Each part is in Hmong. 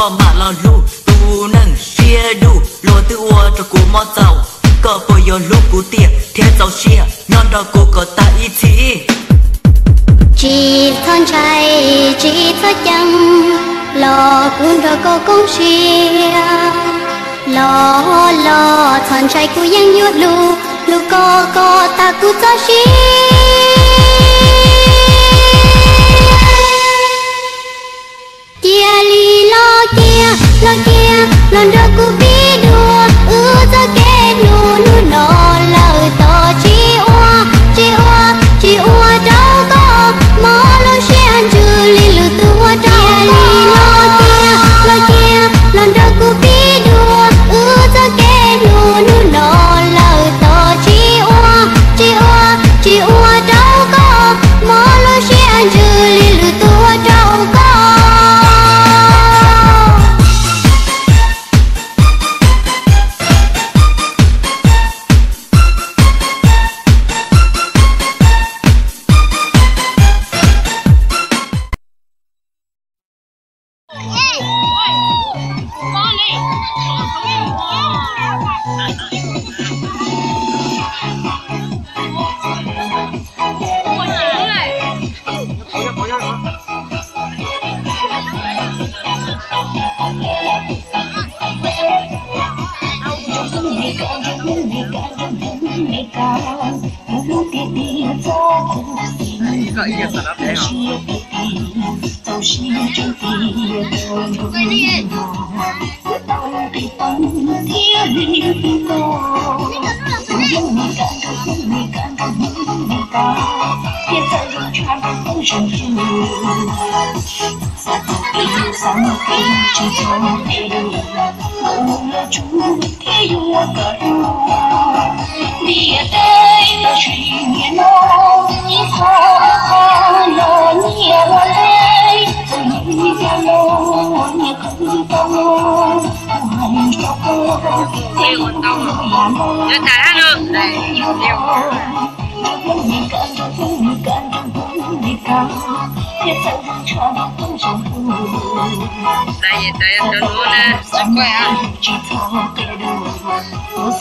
Koj mam los hlub tus neeg siab dub, luag twb ua rau kuv mob txaus. Koj puas yuav hlub kuv tiag thiab txaus siab nyob nrog kuv kom tag ib txhis? Tsis txhob ntshai, tsis txhob ceeb, los kuv nrog koj koob siab. Los los txhob ntshai, kuv yeej yuav hlub, hlub koj kom tag kuv txoj sia. Cia li los cia, los cia, los nrog kuv pib dua. Wb txoj kev hlub hnub no lawm tod, tsis ua, tsis ua, tsis ua rau koj mob lub siab ntsws li lwm tus ua rau koj. Cia li los cia, los cia, los nrog kuv pib dua. Wb txoj kev hlub hnub no lawm tod, tsis ua, tsis ua, tsis ua rau koj mob lub siab ntsws li lwm tus ua rau koj. Leej twg tsis muaj tus hlub,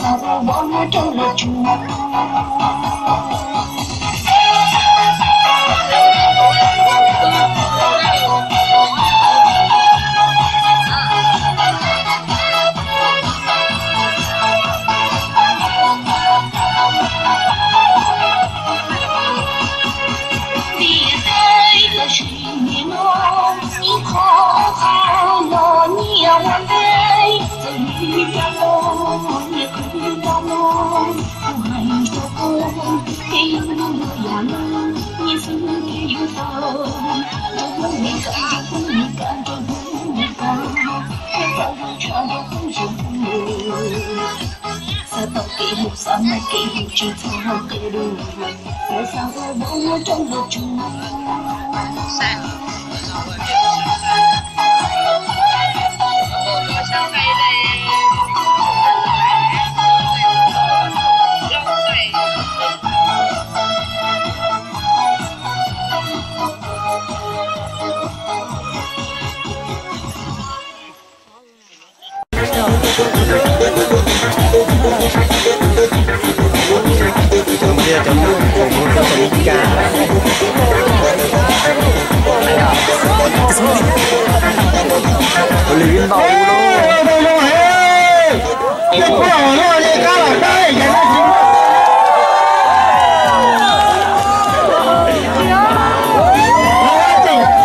cov tub hluas na, ib ntsis yuav tau los noj ib pas na, yog leej twg nyiam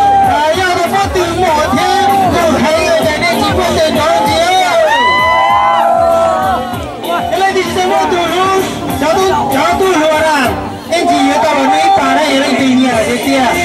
tiag tiag.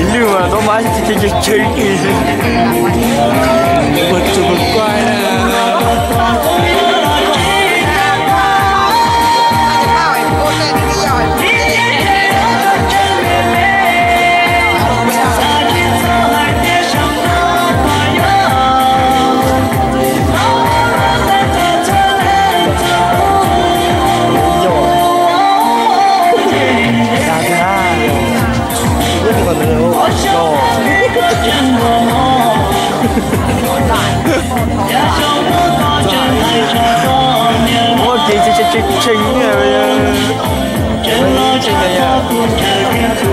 Ib lwm mas tau mas tsw quaj na. Muaj kev tshee tshee, tshee tshee.